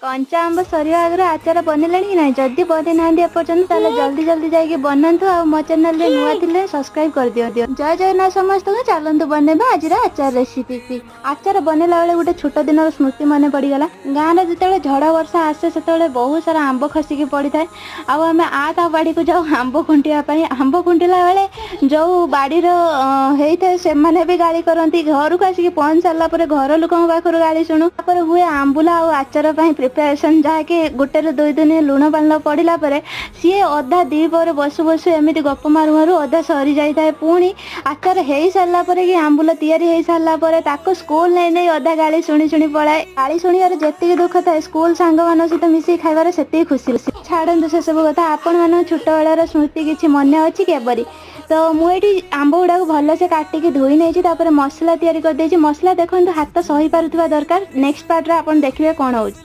କଞ୍ଚା ଆମ୍ବ ସରିବା ଆଗରୁ ଆଚାର ବନେଇଲେଣି କି ନାହିଁ? ଯଦି ବନେଇ ନାହାନ୍ତି ଏପର୍ଯ୍ୟନ୍ତ, ତାହେଲେ ଜଲ୍ଦି ଜଲ୍ଦି ଯାଇକି ବନାନ୍ତୁ। ଆଉ ମୋ ଚ୍ୟାନେଲରେ ନୂଆ ଥିଲେ ସବସ୍କ୍ରାଇବ କରିଦିଅନ୍ତୁ। ଜୟ ଜଗନ୍ନାଥ ସମସ୍ତଙ୍କୁ। ଚାଲନ୍ତୁ ବନେଇବା ଆଜିର ଆଚାର ରେସିପି। ଆଚାର ବନେଇଲା ବେଳେ ଗୋଟେ ଛୋଟ ଦିନର ସ୍ମୃତି ମନେ ପଡ଼ିଗଲା। ଗାଁରେ ଯେତେବେଳେ ଝଡ଼ ବର୍ଷା ଆସେ, ସେତେବେଳେ ବହୁତ ସାରା ଆମ୍ବ ଖସିକି ପଡ଼ିଥାଏ ଆଉ ଆମେ ଆ ତା ବାଡ଼ିକୁ ଯାଉ ଆମ୍ବ ଖୁଣ୍ଟିବା ପାଇଁ। ଆମ୍ବ ଖୁଣ୍ଟିଲା ବେଳେ ଯୋଉ ବାଡ଼ିର ହେଇଥାଏ, ସେମାନେ ବି ଗାଳି କରନ୍ତି। ଘରକୁ ଆସିକି ପହଞ୍ଚି ସାରିଲା ପରେ ଘର ଲୋକଙ୍କ ପାଖରୁ ଗାଳି ଶୁଣୁ। ତାପରେ ହୁଏ ଆମ୍ବୁଲ ଆଉ ଆଚାର ପାଇଁ ପ୍ରିପାରେସନ୍, ଯାହାକି 1ରୁ 2 ଦିନ ଲୁଣ ପାଣିରେ ପଡ଼ିଲା ପରେ ସିଏ ଅଧା ଦ୍ୱିପହରେ ବସୁ ବସୁ, ଏମିତି ଗପ ମାରୁ ମାରୁ ଅଧା ସରିଯାଇଥାଏ। ପୁଣି ଆଚାର ହେଇସାରିଲା ପରେ କି ଆମ୍ବୁଲ ତିଆରି ହେଇସାରିଲା ପରେ ତାକୁ ସ୍କୁଲ ନେଇ ନେଇ ଅଧା ଗାଳି ଶୁଣି ଶୁଣି ପଳାଏ। ଗାଳି ଶୁଣିବାର ଯେତିକି ଦୁଃଖ ଥାଏ, ସ୍କୁଲ ସାଙ୍ଗମାନଙ୍କ ସହିତ ମିଶିକି ଖାଇବାରେ ସେତିକି ଖୁସି। ଛାଡ଼ନ୍ତୁ ସେସବୁ କଥା, ଆପଣମାନଙ୍କ ଛୋଟବେଳର ସ୍ମୃତି କିଛି ମନେ ଅଛି କି ଏପରି? ତ ମୁଁ ଏଇଠି ଆମ୍ବ ଗୁଡ଼ାକୁ ଭଲସେ କାଟିକି ଧୋଇ ନେଇଛି। ତାପରେ ମସଲା ତିଆରି କରିଦେଇଛି। ମସଲା ଦେଖନ୍ତୁ, ହାତ ସହିପାରୁଥିବା ଦରକାର। ନେକ୍ସଟ ପାର୍ଟରେ ଆପଣ ଦେଖିବେ କ'ଣ ହଉଛି।